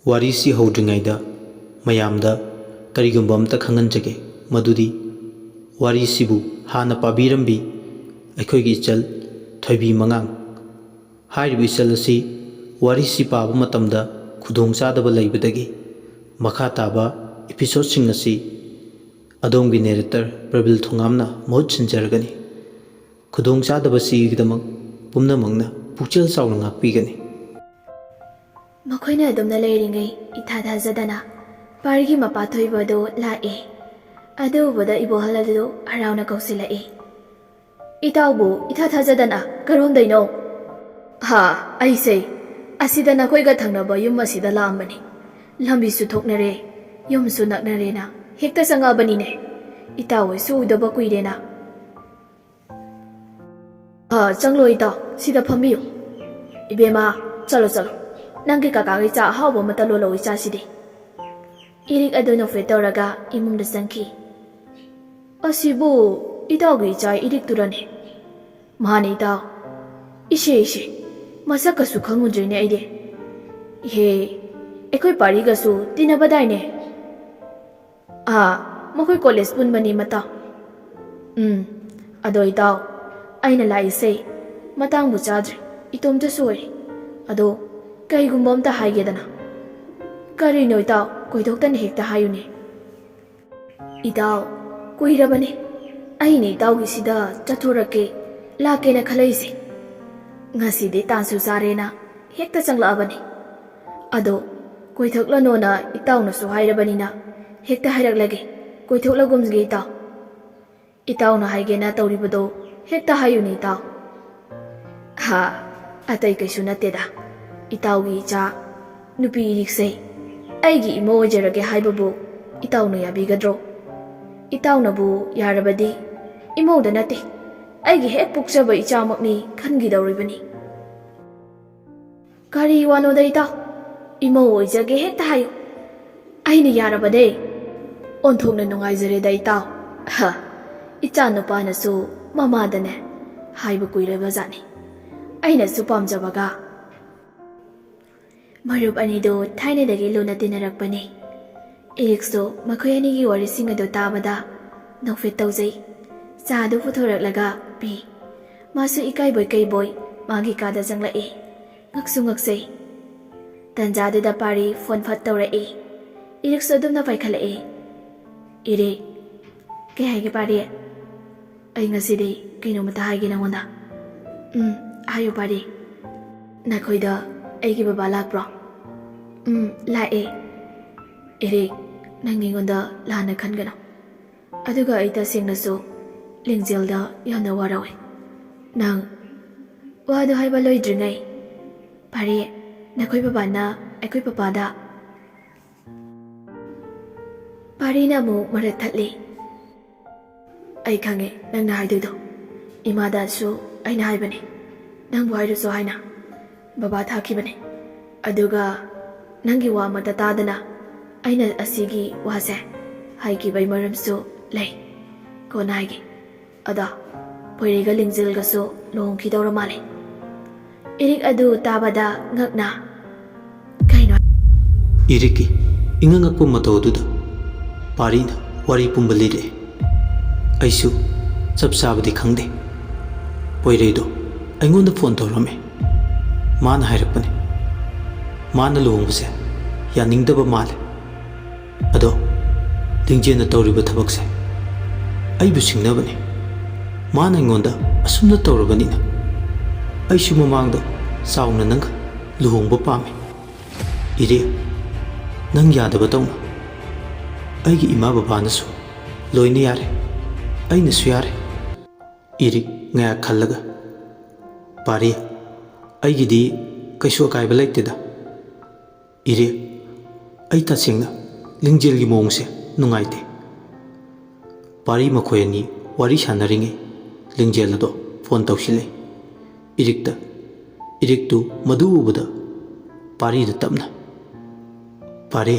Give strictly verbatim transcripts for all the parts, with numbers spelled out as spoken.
ꯋꯥꯔꯤꯁꯤ ꯍꯧꯗ꯭ꯔꯤꯉꯩꯗ ꯃꯌꯥꯝꯗ ꯀꯔꯤꯒꯨꯝꯕ ꯑꯝꯇ ꯈꯪꯍꯟꯖꯒꯦ, ꯃꯗꯨꯗꯤ ꯋꯥꯔꯤꯁꯤꯕꯨ ꯍꯥꯟꯅ ꯄꯥꯕꯤꯔꯝꯕꯤ ꯑꯩꯈꯣꯏꯒꯤ ꯏꯆꯜ ꯊꯣꯏꯕꯤ ꯃꯉꯥꯡ꯫ ꯍꯥꯏꯔꯤꯕ ꯏꯆꯜ ꯑꯁꯤ ꯋꯥꯔꯤꯁꯤ ꯄꯥꯕ ꯃꯇꯝꯗ ꯈꯨꯗꯣꯡꯆꯥꯗꯕ ꯂꯩꯕꯗꯒꯤ ꯃꯈꯥ ꯇꯥꯕ episodeꯁꯤꯡ ꯑꯁꯤ ꯑꯗꯣꯝꯒꯤ narrator ꯄ꯭ꯔꯕꯤꯜ ꯊꯣꯉꯥꯝꯅ ꯃꯍꯨꯠ ꯁꯤꯟꯖꯔꯒꯅꯤ꯫ ꯈꯨꯗꯣꯡꯆꯥꯗꯕꯁꯤꯒꯤꯗꯃꯛ ꯄꯨꯝꯅꯃꯛꯅ ꯄꯨꯛꯆꯦꯜ ꯆꯥꯎꯅ ꯉꯥꯛꯄꯤꯒꯅꯤ꯫ ꯃꯈꯣꯏꯅ ꯑꯗꯨꯝꯅ ꯂꯩꯔꯤꯉꯩ, ꯏꯊꯥ ꯊꯥꯖꯗꯅ ꯄꯥꯔꯤꯒꯤ ꯃꯄꯥ ꯊꯣꯏꯕ ꯑꯗꯨ ꯂꯥꯛꯑꯦ꯫ ꯑꯗꯨ ꯎꯕꯗ ꯏꯕꯣꯍꯜ ꯑꯗꯨ ꯍꯔꯥꯎꯅ ꯀꯧꯁꯤꯜꯂꯛꯏ꯫ "ꯏꯇꯥꯎꯕꯨ ꯏꯊꯥ ꯊꯥꯖꯗꯅ ꯀꯔꯣꯝꯗꯩꯅꯣ?" "ꯍꯥ, ꯑꯩꯁꯦ ꯑꯁꯤꯗ ꯅꯈꯣꯏꯒ ꯊꯪꯅꯕ ꯌꯨꯝ ꯑꯁꯤꯗ ꯂꯥꯛꯑꯝꯕꯅꯤ꯫ ꯂꯝꯕꯤꯁꯨ ꯊꯣꯛꯅꯔꯦ, ꯌꯨꯝꯁꯨ ꯅꯛꯅꯔꯦꯅ ꯍꯦꯛꯇ ꯆꯪꯉꯛꯑꯕꯅꯤꯅꯦ꯫ ꯏꯇꯥꯎ ꯍꯣꯏꯁꯨ ꯎꯗꯕ ꯀꯨꯏꯔꯦꯅ꯫" "ꯑ, ꯆꯪꯂꯣ ꯏꯇꯥꯎ, ꯁꯤꯗ ꯐꯝꯕꯤꯌꯨ꯫ ꯏꯕꯦꯝꯃ, ꯆꯠꯂꯣ, ꯆꯠꯂꯣ꯫ ꯅꯪꯒꯤ ꯀꯀꯥꯒꯤ ꯆꯥ ꯑꯍꯥꯎꯕ ꯑꯃꯇ ꯂꯣꯜꯂꯛꯑꯣ ꯏꯆꯥꯁꯤꯗꯤ꯫" ꯏꯔꯤꯛ ꯑꯗꯨ ꯅꯣꯛꯐꯦꯠ ꯇꯧꯔꯒ ꯏꯃꯨꯡꯗ ꯆꯪꯈꯤ꯫ "ꯑꯁꯤꯕꯨ ꯏꯇꯥꯎꯒꯤ ꯏꯆꯥ ꯏꯔꯤꯛꯇꯨꯔꯅꯦ?" "ꯃꯥꯅꯦ ꯏꯇꯥꯎ꯫" "ꯏꯁꯦ, ꯏꯁꯦ, ꯃꯁꯛꯀꯁꯨ ꯈꯪꯉꯨꯗ꯭ꯔꯦꯅꯦ ꯑꯩꯗꯤ꯫ ꯏꯍꯦ, ꯑꯩꯈꯣꯏ ꯄꯥꯔꯤꯒꯁꯨ ꯇꯤꯟꯅꯕꯗꯥꯏꯅꯦ?" "ꯑꯥ, ꯃꯈꯣꯏ ꯀꯣꯂꯦꯖ ꯄꯨꯟꯕꯅꯤ ꯃꯇꯥꯎ꯫" "ꯎꯝ, ꯑꯗꯣ ꯏꯇꯥꯎ, ꯑꯩꯅ ꯂꯥꯛꯏꯁꯦ ꯃꯇꯥꯡꯕꯨ ꯆꯥꯗ꯭ꯔꯦ, ꯏꯇꯣꯝꯇꯁꯨ ꯑꯣꯏꯔꯦ꯫ ꯑꯗꯣ ꯀꯩꯒꯨꯝꯕ ꯑꯝꯇ ꯍꯥꯏꯒꯦꯗꯅ꯫" "ꯀꯔꯤꯅꯣ ꯏꯇꯥꯎ, ꯀꯣꯏꯊꯣꯛꯇꯅ ꯍꯦꯛꯇ ꯍꯥꯏꯌꯨꯅꯦ꯫" "ꯏꯇꯥꯎ, ꯀꯨꯏꯔꯕꯅꯦ ꯑꯩꯅ ꯏꯇꯥꯎꯒꯤꯁꯤꯗ ꯆꯠꯊꯣꯔꯛꯀꯦ, ꯂꯥꯛꯀꯦꯅ ꯈꯜꯂꯛꯏꯁꯦ꯫ ꯉꯁꯤꯗꯤ ꯇꯥꯟꯁꯨ ꯆꯥꯔꯦꯅ ꯍꯦꯛꯇ ꯆꯪꯂꯛꯑꯕꯅꯤ꯫ ꯑꯗꯣ ꯀꯣꯏꯊꯣꯛꯂꯅꯣꯅ ꯏꯇꯥꯎꯅꯁꯨ ꯍꯥꯏꯔꯕꯅꯤꯅ ꯍꯦꯛꯇ ꯍꯥꯏꯔꯛꯂꯒꯦ, ꯀꯣꯏꯊꯣꯛꯂꯒꯨꯝꯒꯦ ꯏꯇꯥꯎ꯫ ꯏꯇꯥꯎꯅ ꯍꯥꯏꯒꯦꯅ ꯇꯧꯔꯤꯕꯗꯣ ꯍꯦꯛꯇ ꯍꯥꯏꯌꯨꯅꯦ ꯏꯇꯥꯎ꯫" "ꯍꯥ, ꯑꯇꯩ ꯀꯩꯁꯨ ꯅꯠꯇꯦꯗ꯫ ꯏꯇꯥꯎꯒꯤ ꯏꯆꯥ ꯅꯨꯄꯤ ꯏꯔꯤꯛꯁꯦ ꯑꯩꯒꯤ ꯏꯃꯧ ꯑꯣꯏꯖꯔꯒꯦ ꯍꯥꯏꯕꯕꯨ ꯏꯇꯥꯎꯅ ꯌꯥꯕꯤꯒꯗ꯭ꯔꯣ? ꯏꯇꯥꯎꯅꯕꯨ ꯌꯥꯔꯕꯗꯤ ꯏꯃꯧꯗ ꯅꯠꯇꯦ, ꯑꯩꯒꯤ ꯍꯦꯛ ꯄꯣꯛꯆꯕ ꯏꯆꯥꯃꯛꯅꯤ ꯈꯟꯈꯤꯗꯧꯔꯤꯕꯅꯤ꯫ ꯀꯔꯤ ꯋꯥꯅꯣꯗ ꯏꯇꯥꯎ? ꯏꯃꯧ ꯑꯣꯏꯖꯒꯦ ꯍꯦꯛꯇ ꯍꯥꯏꯌꯨ꯫ ꯑꯩꯅ ꯌꯥꯔꯕꯅꯦ꯫ ꯑꯣꯟꯊꯣꯛꯅ ꯅꯨꯡꯉꯥꯏꯖꯔꯦꯗ ꯏꯇꯥꯎ꯫ ꯍ, ꯏꯆꯥ ꯅꯨꯄꯥꯅꯁꯨ ꯃꯃꯥꯗꯅꯦ ꯍꯥꯏꯕ ꯀꯨꯏꯔꯕ ꯖꯥꯠꯅꯤ꯫ ꯑꯩꯅꯁꯨ ꯄꯥꯝꯖꯕꯒ꯫ ꯃꯔꯨꯞ ꯑꯅꯤꯗꯨ ꯊꯥꯏꯅꯗꯒꯤ ꯂꯨꯅ ꯇꯤꯟꯅꯔꯛꯄꯅꯤ꯫ ꯏꯔꯤꯛꯁꯨ ꯃꯈꯣꯏ ꯑꯅꯤꯒꯤ ꯋꯥꯔꯤꯁꯤꯡ ꯑꯗꯨ ꯇꯥꯕꯗ ꯅꯣꯛꯐꯦꯠ ꯇꯧꯖꯩ꯫ ꯆꯥ ꯑꯗꯨ ꯄꯨꯊꯣꯔꯛꯂꯒ ꯄꯤ꯫ ꯃꯥꯁꯨ ꯏꯀꯥꯏꯕꯣꯏ ꯀꯩꯕꯣꯏ ꯃꯥꯒꯤ ꯀꯥꯗ ꯆꯪꯂꯛꯏ꯫ ꯉꯛꯁꯨ ꯉꯛꯆꯩ꯫ ꯇꯟꯖꯥꯗꯨꯗ ꯄꯥꯔꯤ ꯐꯣꯟ ꯐꯠ ꯇꯧꯔꯛꯏ꯫ ꯏꯔꯤꯛꯁꯨ ꯑꯗꯨꯝꯅ ꯄꯥꯏꯈꯠꯂꯛꯏ꯫ "ꯏꯔꯤꯛ, ꯀꯩ ꯍꯥꯏꯒꯦ ꯄꯥꯔꯤ?" "ꯑꯩ ꯉꯁꯤꯗꯤ ꯀꯩꯅꯣꯝꯇ ꯍꯥꯏꯒꯦ ꯅꯉꯣꯟꯗ꯫" "ꯎꯝ, ꯍꯥꯏꯌꯨ ꯄꯥꯔꯤ꯫" "ꯅꯈꯣꯏꯗ ꯑꯩꯒꯤ ꯕꯕꯥ ꯂꯥꯛꯄ꯭ꯔꯣ?" "ꯎꯝ, ꯂꯥꯛꯑꯦ꯫" "ꯏꯔꯤꯛ, ꯅꯪ ꯑꯩꯉꯣꯟꯗ ꯂꯥꯟꯅ ꯈꯟꯒꯅꯨ꯫ ꯑꯗꯨꯒ ꯑꯩ ꯇꯁꯦꯡꯅꯁꯨ ꯂꯤꯡꯖꯦꯜꯗ ꯌꯥꯝꯅ ꯋꯥꯔꯧꯏ꯫ ꯅꯪ ꯋꯥꯗꯨ ꯍꯥꯏꯕ ꯂꯣꯏꯗ꯭ꯔꯤꯉꯩ, ꯄꯥꯔꯤ, ꯅꯈꯣꯏ ꯕꯕꯥꯅ ꯑꯩꯈꯣꯏ ꯄꯄꯥꯗ" ꯄꯥꯔꯤꯅ ꯑꯃꯨꯛ ꯃꯔꯛ ꯊꯠꯂꯤ꯫ "ꯑꯩ ꯈꯪꯉꯦ ꯅꯪꯅ ꯍꯥꯏꯗꯣꯏꯗꯣ꯫ ꯏꯃꯥꯗꯁꯨ ꯑꯩꯅ ꯍꯥꯏꯕꯅꯦ, ꯅꯪꯕꯨ ꯍꯥꯏꯔꯨꯁꯣ ꯍꯥꯏꯅ꯫ ꯕꯕꯥ ꯊꯥꯈꯤꯕꯅꯦ꯫ ꯑꯗꯨꯒ ꯅꯪꯒꯤ ꯋꯥ ꯑꯃꯠꯇ ꯇꯥꯗꯅ ꯑꯩꯅ ꯑꯁꯤꯒꯤ ꯋꯥꯁꯦ ꯍꯥꯏꯈꯤꯕꯩ ꯃꯔꯝꯁꯨ ꯂꯩ꯫ ꯀꯣꯟꯅ ꯍꯥꯏꯒꯦ꯫ ꯑꯗꯣ ꯄꯣꯏꯔꯩꯒ ꯂꯤꯡꯖꯦꯜꯒꯁꯨ ꯂꯨꯍꯣꯡꯈꯤꯗꯧꯔ ꯃꯥꯜꯂꯦ꯫" ꯏꯔꯤꯛ ꯑꯗꯨ ꯇꯥꯕꯗ ꯉꯛꯅ, "ꯀꯩꯅꯣ?" ꯏꯔꯤꯛꯀꯤ ꯏꯉꯛ ꯉꯛꯄ ꯃꯇꯧ ꯑꯗꯨꯗ ꯄꯥꯔꯤꯅ ꯋꯥꯔꯤ ꯄꯨꯝꯕ ꯂꯤꯔꯛꯑꯦ꯫ ꯑꯩꯁꯨ ꯆꯞ ꯆꯥꯕꯗꯤ ꯈꯪꯗꯦ꯫ ꯄꯣꯏꯔꯩꯗꯣ ꯑꯩꯉꯣꯟꯗ ꯐꯣꯟ ꯇꯧꯔꯝꯃꯦ꯫ ꯃꯥꯅ ꯍꯥꯏꯔꯛꯄꯅꯦ, ꯃꯥꯅ ꯂꯨꯍꯣꯡꯕꯁꯦ ꯌꯥꯅꯤꯡꯗꯕ ꯃꯥꯜꯂꯦ꯫ ꯑꯗꯣ ꯂꯤꯡꯖꯦꯜꯅ ꯇꯧꯔꯤꯕ ꯊꯕꯛꯁꯦ ꯑꯩꯕꯨ ꯁꯤꯡꯅꯕꯅꯦ꯫ ꯃꯥꯅ ꯑꯩꯉꯣꯟꯗ ꯑꯁꯨꯝꯅ ꯇꯧꯔꯕꯅꯤꯅ ꯑꯩꯁꯨ ꯃꯃꯥꯡꯗ ꯆꯥꯎꯅ ꯅꯪꯒ ꯂꯨꯍꯣꯡꯕ ꯄꯥꯝꯃꯤ꯫ ꯏꯔꯦ, ꯅꯪ ꯌꯥꯗꯕ ꯇꯧꯅꯨ꯫ ꯑꯩꯒꯤ ꯏꯃꯥ ꯕꯕꯥꯅꯁꯨ ꯂꯣꯏꯅ ꯌꯥꯔꯦ, ꯑꯩꯅꯁꯨ ꯌꯥꯔꯦ꯫ ꯏꯔꯤꯛ ꯉꯥꯏꯍꯥꯛ ꯈꯜꯂꯒ, "ꯄꯥꯔꯤ, ꯑꯩꯒꯤꯗꯤ "ꯀꯩꯁꯨ ꯑꯀꯥꯏꯕ ꯂꯩꯇꯦꯗ ꯏꯔꯦ꯫ ꯑꯩ ꯇꯁꯦꯡꯅ ꯂꯤꯡꯖꯦꯜꯒꯤ ꯃꯑꯣꯡꯁꯦ ꯅꯨꯡꯉꯥꯏꯇꯦ꯫" ꯄꯥꯔꯤ ꯃꯈꯣꯏ ꯑꯅꯤ ꯋꯥꯔꯤ ꯁꯥꯟꯅꯔꯤꯉꯩ ꯂꯤꯡꯖꯦꯜ ꯑꯗꯣ ꯐꯣꯟ ꯇꯧꯁꯤꯜꯂꯛꯏ ꯏꯔꯤꯛꯇ꯫ ꯏꯔꯤꯛꯇꯨ ꯃꯗꯨ ꯎꯕꯗ ꯄꯥꯔꯤꯗ ꯇꯞꯅ, "ꯄꯥꯔꯤ,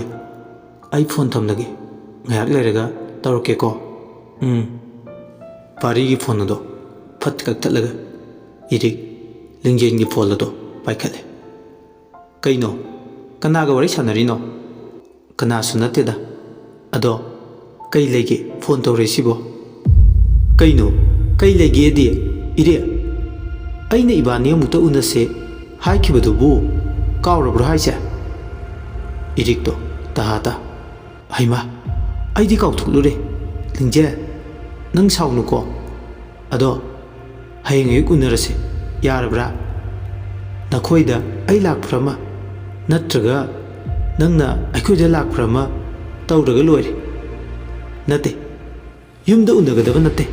ꯑꯩ ꯐꯣꯟ ꯊꯝꯂꯒꯦ, ꯉꯥꯏꯍꯥꯛ ꯂꯩꯔꯒ ꯇꯧꯔꯛꯀꯦꯀꯣ꯫" "ꯎꯝ꯫" ꯄꯥꯔꯤꯒꯤ ꯐꯣꯟ ꯑꯗꯣ ꯐꯠ ꯀꯛꯊꯠꯂꯒ ꯏꯔꯤꯛ ꯂꯤꯡꯖꯦꯜꯒꯤ ꯐꯣꯟ ꯑꯗꯣ ꯄꯥꯏꯈꯠꯂꯦ꯫ "ꯀꯩꯅꯣ? ꯀꯅꯥꯒ ꯋꯥꯔꯤ ꯁꯥꯟꯅꯔꯤꯅꯣ?" "ꯀꯅꯥꯁꯨ ꯅꯠꯇꯦꯗ꯫ ꯑꯗꯣ ꯀꯩ ꯂꯩꯒꯦ ꯐꯣꯟ ꯇꯧꯔꯛꯏꯁꯤꯕꯣ?" "ꯀꯩꯅꯣ? ꯀꯩ ꯂꯩꯒꯦꯗꯤ? ꯏꯔꯦ, ꯑꯩꯅ ꯏꯕꯥꯅꯤ ꯑꯃꯨꯛꯇ ꯎꯅꯁꯦ ꯍꯥꯏꯈꯤꯕꯗꯨꯕꯨ ꯀꯥꯎꯔꯕ꯭ꯔꯣ ꯍꯥꯏꯁꯦ?" ꯏꯔꯤꯛꯇꯣ ꯇꯍꯥ ꯇꯥ꯫ "ꯍꯩꯃꯥ, ꯑꯩꯗꯤ ꯀꯥꯎꯊꯣꯛꯂꯨꯔꯦ꯫ ꯂꯤꯡꯖꯦꯜ, ꯅꯪ ꯁꯥꯎꯅꯨꯀꯣ꯫ ꯑꯗꯣ ꯍꯌꯦꯡ ꯑꯌꯨꯛ ꯎꯅꯔꯁꯦ, ꯌꯥꯔꯕ꯭ꯔꯥ? ꯅꯈꯣꯏꯗ ꯑꯩ ꯂꯥꯛꯄ꯭ꯔꯥ ꯑꯃ, ꯅꯠꯇ꯭ꯔꯒ ꯅꯪꯅ ꯑꯩꯈꯣꯏꯗ ꯂꯥꯛꯄ꯭ꯔꯥ ꯑꯃ ꯇꯧꯔꯒ ꯂꯣꯏꯔꯦ꯫ ꯅꯠꯇꯦ, ꯌꯨꯝꯗ ꯎꯅꯒꯗꯕ ꯅꯠꯇꯦ꯫"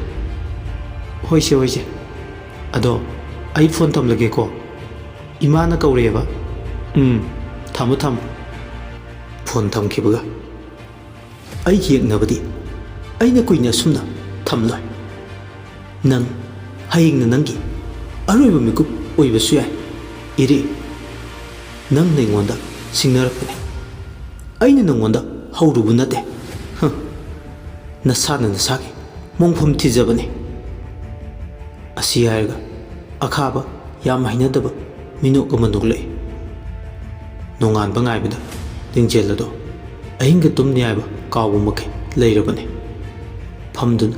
"ꯍꯣꯏꯁꯦ, ꯍꯣꯏꯁꯦ꯫ ꯑꯗꯣ ꯑꯩ ꯐꯣꯟ ꯊꯝꯂꯒꯦꯀꯣ꯫ ꯏꯃꯥꯅ ꯀꯧꯔꯛꯑꯦꯕ꯫" "ꯎꯝ, ꯊꯝꯃꯣ, ꯊꯝꯃꯣ꯫" ꯐꯣꯟ ꯊꯝꯈꯤꯕꯒ ꯑꯩꯒꯤ ꯌꯦꯛꯅꯕꯗꯤ ꯑꯩꯅ ꯀꯨꯏꯅ ꯑꯁꯨꯝꯅ ꯊꯝꯂꯣꯏ꯫ ꯅꯪ ꯍꯌꯦꯡꯅ ꯅꯪꯒꯤ ꯑꯔꯣꯏꯕ ꯃꯤꯀꯨꯞ ꯑꯣꯏꯕꯁꯨ ꯌꯥꯏ꯫ ꯏꯔꯦ, ꯅꯪꯅ ꯑꯩꯉꯣꯟꯗ ꯁꯤꯡꯅꯔꯛꯄꯅꯤ꯫ ꯑꯩꯅ ꯅꯪꯉꯣꯟꯗ ꯍꯧꯔꯨꯕ ꯅꯠꯇꯦ꯫ ꯍ, ꯅꯁꯥꯅ ꯅꯁꯥꯒꯤ ꯃꯣꯡꯐꯝ ꯊꯤꯖꯕꯅꯤ꯫ ꯑꯁꯤ ꯍꯥꯏꯔꯒ ꯑꯈꯥꯕ ꯌꯥꯝ ꯍꯩꯅꯗꯕ ꯃꯤꯅꯣꯛ ꯑꯃ ꯅꯣꯛꯂꯛꯏ꯫ ꯅꯣꯡꯉꯥꯟꯕ ꯉꯥꯏꯕꯗ ꯂꯤꯡꯖꯦꯜ ꯑꯗꯣ ꯑꯍꯤꯡꯒ ꯇꯨꯝꯅꯤ ꯍꯥꯏꯕ ꯀꯥꯎꯕꯃꯛꯀꯤ ꯂꯩꯔꯕꯅꯤ꯫ ꯐꯝꯗꯨꯅ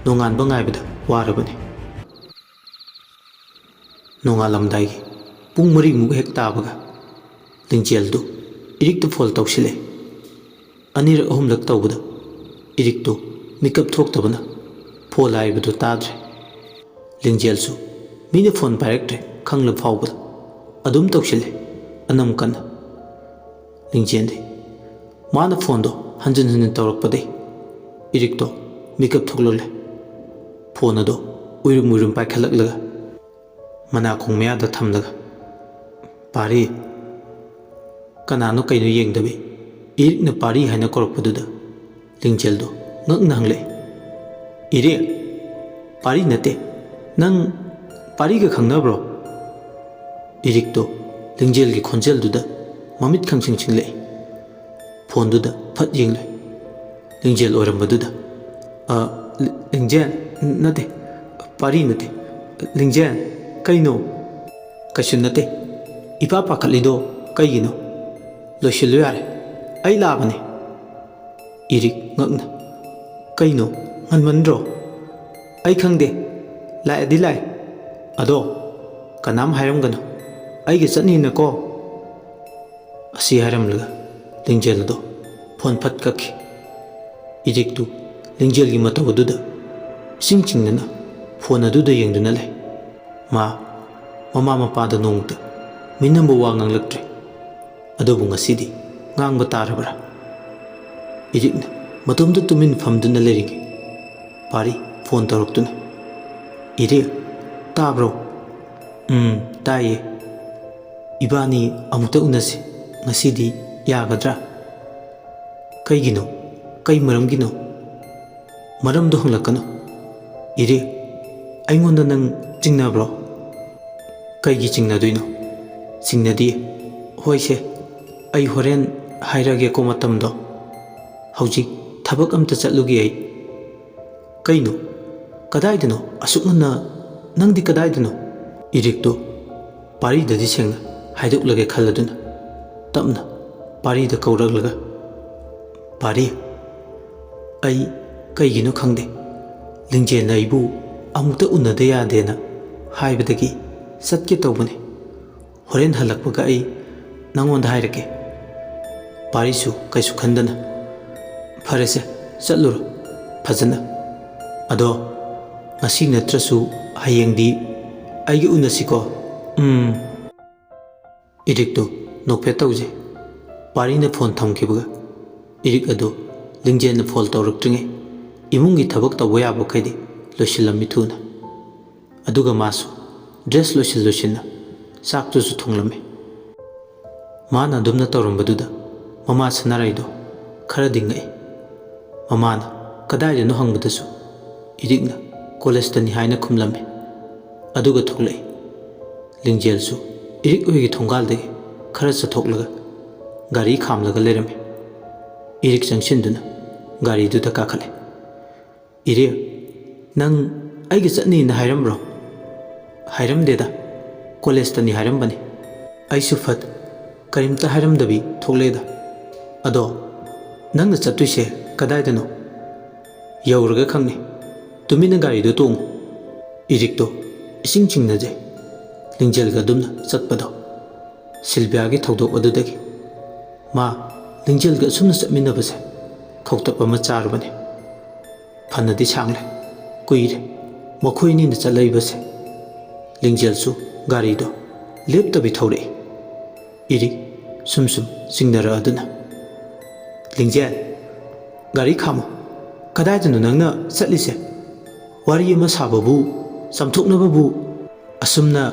ꯅꯣꯡꯉꯥꯟꯕ ꯉꯥꯏꯕꯗ ꯋꯥꯔꯕꯅꯤ꯫ ꯅꯣꯡꯉꯥꯜꯂꯝꯗꯥꯏꯒꯤ ꯄꯨꯡ ꯃꯔꯤꯃꯨꯛ ꯍꯦꯛ ꯇꯥꯕꯒ ꯂꯤꯡꯖꯦꯜꯗꯨ ꯏꯔꯤꯛꯇ ꯐꯣꯟ ꯇꯧꯁꯤꯜꯂꯦ꯫ ꯑꯅꯤꯔꯛ ꯑꯍꯨꯝꯂꯛ ꯇꯧꯕꯗ ꯏꯔꯤꯛꯇꯨ ꯃꯤꯀꯞ ꯊꯣꯛꯇꯕꯅ ꯐꯣꯟ ꯂꯥꯛꯏꯕꯗꯨ ꯇꯥꯗ꯭ꯔꯦ꯫ ꯂꯤꯡꯖꯦꯜꯁꯨ ꯃꯤꯅ ꯐꯣꯟ ꯄꯥꯏꯔꯛꯇ꯭ꯔꯦ ꯈꯪꯂ ꯐꯥꯎꯕꯗ ꯑꯗꯨꯝ ꯇꯧꯁꯤꯜꯂꯦ, ꯑꯅꯝ ꯀꯟꯅ꯫ ꯂꯤꯡꯖꯦꯜꯗꯤ ꯃꯥꯅ ꯐꯣꯟꯗꯣ ꯍꯟꯖꯤꯟ ꯍꯟꯖꯤꯟ ꯇꯧꯔꯛꯄꯗꯩ ꯏꯔꯤꯛꯇꯣ ꯃꯤꯀꯞ ꯊꯣꯛꯂꯛꯂꯦ꯫ ꯐꯣꯟ ꯑꯗꯣ ꯎꯏꯔꯨꯝ ꯎꯏꯔꯨꯝ ꯄꯥꯏꯈꯠꯂꯛꯂꯒ ꯃꯅꯥꯀꯣꯡ ꯃꯌꯥꯗ ꯊꯝꯂꯒ, "ꯄꯥꯔꯤ!" ꯀꯅꯥꯅꯣ ꯀꯩꯅꯣ ꯌꯦꯡꯗꯕꯤ ꯏꯔꯤꯛꯅ "ꯄꯥꯔꯤ" ꯍꯥꯏꯅ ꯀꯧꯔꯛꯄꯗꯨꯗ ꯂꯤꯡꯖꯦꯜꯗꯣ ꯉꯛꯅ ꯍꯪꯂꯛꯏ꯫ "ꯏꯔꯤꯛ, ꯄꯥꯔꯤ ꯅꯠꯇꯦ꯫ ꯅꯪ ꯄꯥꯔꯤꯒ ꯈꯪꯅꯕ꯭ꯔꯣ?" ꯏꯔꯤꯛꯇꯣ ꯂꯤꯡꯖꯦꯜꯒꯤ ꯈꯣꯟꯖꯦꯜꯗꯨꯗ ꯃꯃꯤꯠ ꯈꯪꯁꯤꯡ ꯁꯤꯡꯂꯛꯏ꯫ ꯐꯣꯟꯗꯨꯗ ꯐꯠ ꯌꯦꯡꯂꯦ꯫ ꯂꯤꯡꯖꯦꯜ ꯑꯣꯏꯔꯝꯕꯗꯨꯗ, "ꯑ, ꯂꯤ-, ꯂꯤꯡꯖꯦꯜ? ꯅꯠꯇꯦ, ꯄꯥꯔꯤ ꯅꯠꯇꯦ꯫ ꯂꯤꯡꯖꯦꯜ, ꯀꯩꯅꯣ?" "ꯀꯩꯁꯨ ꯅꯠꯇꯦ꯫ ꯏꯄꯥ ꯄꯥꯈꯠꯂꯤꯗꯣ ꯀꯩꯒꯤꯅꯣ? ꯂꯣꯏꯁꯤꯜꯂꯨ ꯌꯥꯔꯦ꯫ ꯑꯩ ꯂꯥꯛꯑꯕꯅꯦ꯫" ꯏꯔꯤꯛ ꯉꯛꯅ, "ꯀꯩꯅꯣ? ꯉꯟꯃꯟꯗ꯭ꯔꯣ?" "ꯑꯩ ꯈꯪꯗꯦ꯫ ꯂꯥꯛꯑꯗꯤ ꯂꯥꯛꯑꯦ꯫ ꯑꯗꯣ ꯀꯅꯥꯝ ꯍꯥꯏꯔꯝꯒꯅꯨ꯫ ꯑꯩꯒ ꯆꯠꯅꯤꯅꯀꯣ?" ꯑꯁꯤ ꯍꯥꯏꯔꯝꯂꯒ ꯂꯤꯡꯖꯦꯜ ꯑꯗꯣ ꯐꯣꯟ ꯐꯠ ꯀꯛꯈꯤ꯫ ꯏꯔꯤꯛꯇꯨ ꯂꯤꯡꯖꯦꯜꯒꯤ ꯃꯇꯧ ꯑꯗꯨꯗ ꯏꯁꯤꯡ ꯆꯤꯡꯅꯅ ꯐꯣꯟ ꯑꯗꯨꯗ ꯌꯦꯡꯗꯨꯅ ꯂꯩ꯫ ꯃꯥ ꯃꯃꯥ ꯃꯄꯥꯗ ꯅꯣꯡꯃꯇ ꯃꯤꯅꯝꯕ ꯋꯥ ꯉꯥꯡꯂꯛꯇ꯭ꯔꯦ꯫ ꯑꯗꯨꯕꯨ ꯉꯁꯤꯗꯤ ꯉꯥꯡꯕ ꯇꯥꯔꯕ꯭ꯔꯥ? ꯏꯔꯤꯛꯅ ꯃꯇꯣꯝꯇ ꯇꯨꯃꯤꯟ ꯐꯝꯗꯨꯅ ꯂꯩꯔꯤꯉꯩ ꯄꯥꯔꯤ ꯐꯣꯟ ꯇꯧꯔꯛꯇꯨꯅ, "ꯏꯔꯤꯛ, ꯇꯥꯕ꯭ꯔꯣ?" "ꯎꯝ, ꯇꯥꯏꯌꯦ꯫ ꯏꯕꯥꯅꯤ ꯑꯃꯨꯛꯇ ꯎꯅꯁꯤ꯫ ꯉꯁꯤꯗꯤ ꯌꯥꯒꯗ꯭ꯔꯥ?" "ꯀꯩꯒꯤꯅꯣ? ꯀꯩ ꯃꯔꯝꯒꯤꯅꯣ?" "ꯃꯔꯝꯗꯣ ꯍꯪꯂꯛꯀꯅꯨ꯫ ꯏꯔꯤꯛ, ꯑꯩꯉꯣꯟꯗ ꯅꯪ ꯆꯤꯡꯅꯕ꯭ꯔꯣ?" "ꯀꯩꯒꯤ ꯆꯤꯡꯅꯗꯣꯏꯅꯣ? ꯆꯤꯡꯅꯗꯤꯌꯦ꯫ ꯍꯣꯏꯁꯦ, ꯑꯩ ꯍꯣꯔꯦꯟ ꯍꯥꯏꯔꯒꯦꯀꯣ ꯃꯇꯝꯗꯣ꯫ ꯍꯧꯖꯤꯛ ꯊꯕꯛ ꯑꯝꯇ ꯆꯠꯂꯨꯒꯦ ꯑꯩ꯫" "ꯀꯩꯅꯣ? ꯀꯗꯥꯏꯗꯅꯣ? ꯑꯁꯨꯛ ꯉꯟꯅ? ꯅꯪꯗꯤ ꯀꯗꯥꯏꯗꯅꯣ?" ꯏꯔꯤꯛꯇꯣ ꯄꯥꯔꯤꯗꯗꯤ ꯁꯦꯡꯅ ꯍꯥꯏꯗꯣꯛꯂꯒꯦ ꯈꯜꯂꯗꯨꯅ ꯇꯞꯅ ꯄꯥꯔꯤꯗ ꯀꯧꯔꯛꯂꯒ, "ꯄꯥꯔꯤ, ꯑꯩ ꯀꯩꯒꯤꯅꯣ ꯈꯪꯗꯦ, ꯂꯤꯡꯖꯦꯜꯅ ꯑꯩꯕꯨ ꯑꯃꯨꯛꯇ ꯎꯅꯗ ꯌꯥꯗꯦꯅ ꯍꯥꯏꯕꯗꯒꯤ ꯆꯠꯀꯦ ꯇꯧꯕꯅꯤ꯫ ꯍꯣꯔꯦꯟ ꯍꯜꯂꯛꯄꯒ ꯑꯩ ꯅꯪꯉꯣꯟꯗ ꯍꯥꯏꯔꯛꯀꯦ꯫" ꯄꯥꯔꯤꯁꯨ ꯀꯩꯁꯨ ꯈꯟꯗꯅ, "ꯐꯔꯦꯁꯦ, ꯆꯠꯂꯨꯔꯣ ꯐꯖꯅ꯫ ꯑꯗꯣ ꯉꯁꯤ ꯅꯠꯇ꯭ꯔꯁꯨ ꯍꯌꯦꯡꯗꯤ ꯑꯩꯒ ꯎꯅꯁꯤꯀꯣ꯫ ꯎꯝ꯫" ꯏꯔꯤꯛꯇꯣ ꯅꯣꯛꯐꯦꯠ ꯇꯧꯖꯩ꯫ ꯄꯥꯔꯤꯅ ꯐꯣꯟ ꯊꯝꯈꯤꯕꯒ ꯏꯔꯤꯛ ꯑꯗꯨ ꯂꯤꯡꯖꯦꯜꯅ ꯐꯣꯟ ꯇꯧꯔꯛꯇ꯭ꯔꯤꯉꯩ ꯏꯃꯨꯡꯒꯤ ꯊꯕꯛ ꯇꯧꯕ ꯌꯥꯕꯈꯩꯗꯤ ꯂꯣꯏꯁꯤꯜꯂꯝꯃꯤ ꯊꯨꯅ꯫ ꯑꯗꯨꯒ ꯃꯥꯁꯨ ꯗ꯭ꯔꯦꯁ ꯂꯣꯏꯁꯤꯜ ꯂꯣꯏꯁꯤꯟꯅ ꯆꯥꯛꯇꯨꯁꯨ ꯊꯣꯡꯂꯝꯃꯤ꯫ ꯃꯥꯅ ꯑꯗꯨꯝꯅ ꯇꯧꯔꯝꯕꯗꯨꯗ ꯃꯃꯥ ꯁꯅꯥꯔꯩꯗꯣ ꯈꯔꯗꯤ ꯉꯛꯏ꯫ ꯃꯃꯥꯅ ꯀꯗꯥꯏꯗꯅꯣ ꯍꯪꯕꯗꯁꯨ ꯏꯔꯤꯛꯅ ꯀꯣꯂꯦꯖꯇꯅꯤ ꯍꯥꯏꯅ ꯈꯨꯝꯂꯝꯃꯤ꯫ ꯑꯗꯨꯒ ꯊꯣꯛꯂꯛꯏ꯫ ꯂꯤꯡꯖꯦꯜꯁꯨ ꯏꯔꯤꯛ ꯍꯣꯏꯒꯤ ꯊꯣꯡꯒꯥꯜꯗꯒꯤ ꯈꯔ ꯆꯠꯊꯣꯛꯂꯒ ꯒꯥꯔꯤ ꯈꯥꯝꯂꯒ ꯂꯩꯔꯝꯃꯤ꯫ ꯏꯔꯤꯛ ꯆꯪꯁꯤꯟꯗꯨꯅ ꯒꯥꯔꯤꯗꯨꯗ ꯀꯥꯈꯠꯂꯦ꯫ "ꯏꯔꯤꯛ, ꯅꯪ ꯑꯩꯒ ꯆꯠꯅꯤꯅ ꯍꯥꯏꯔꯝꯕ꯭ꯔꯣ?" "ꯍꯥꯏꯔꯝꯗꯦꯗ, ꯀꯣꯂꯦꯖꯇꯅꯤ ꯍꯥꯏꯔꯝꯕꯅꯤ꯫ ꯑꯩꯁꯨ ꯐꯠ ꯀꯔꯤꯝꯇ ꯍꯥꯏꯔꯝꯗꯕꯤ ꯊꯣꯛꯂꯦꯗ꯫ ꯑꯗꯣ ꯅꯪꯅ ꯆꯠꯇꯣꯏꯁꯦ ꯀꯗꯥꯏꯗꯅꯣ?" "ꯌꯧꯔꯒ ꯈꯪꯅꯤ꯫ ꯇꯨꯃꯤꯟꯅ ꯒꯥꯔꯤꯗꯣ ꯇꯣꯡꯉꯨ꯫" ꯏꯔꯤꯛꯇꯣ ꯏꯁꯤꯡ ꯆꯤꯡꯅꯖꯩ꯫ ꯂꯤꯡꯖꯦꯜꯒ ꯑꯗꯨꯝꯅ ꯆꯠꯄꯗꯣ꯫ ꯁꯤꯜꯚꯤꯌꯥꯒꯤ ꯊꯧꯗꯣꯛ ꯑꯗꯨꯗꯒꯤ ꯃꯥ ꯂꯤꯡꯖꯦꯜꯒ ꯑꯁꯨꯝꯅ ꯆꯠꯃꯤꯟꯅꯕꯁꯦ ꯈꯧꯇꯛ ꯑꯃ ꯆꯥꯔꯕꯅꯤ꯫ ꯐꯅꯗꯤ ꯁꯥꯡꯂꯦ, ꯀꯨꯏꯔꯦ ꯃꯈꯣꯏ ꯑꯅꯤꯅ ꯆꯠꯂꯛꯏꯕꯁꯦ꯫ ꯂꯤꯡꯖꯦꯜꯁꯨ ꯒꯥꯔꯤꯗꯣ ꯂꯦꯞꯇꯕꯤ ꯊꯧꯔꯛꯏ꯫ ꯏꯔꯤꯛ ꯁꯨꯝ ꯁꯨꯝ ꯆꯤꯡꯅꯔꯛꯑꯗꯨꯅ, "ꯂꯤꯡꯖꯦꯜ, ꯒꯥꯔꯤ ꯈꯥꯝꯃꯣ꯫ ꯀꯗꯥꯏꯗꯅꯣ ꯅꯪꯅ ꯆꯠꯂꯤꯁꯦ? ꯋꯥꯔꯤ ꯑꯃ ꯁꯥꯕꯕꯨ, ꯆꯥꯝꯊꯣꯛꯅꯕꯕꯨ ꯑꯁꯨꯝꯅ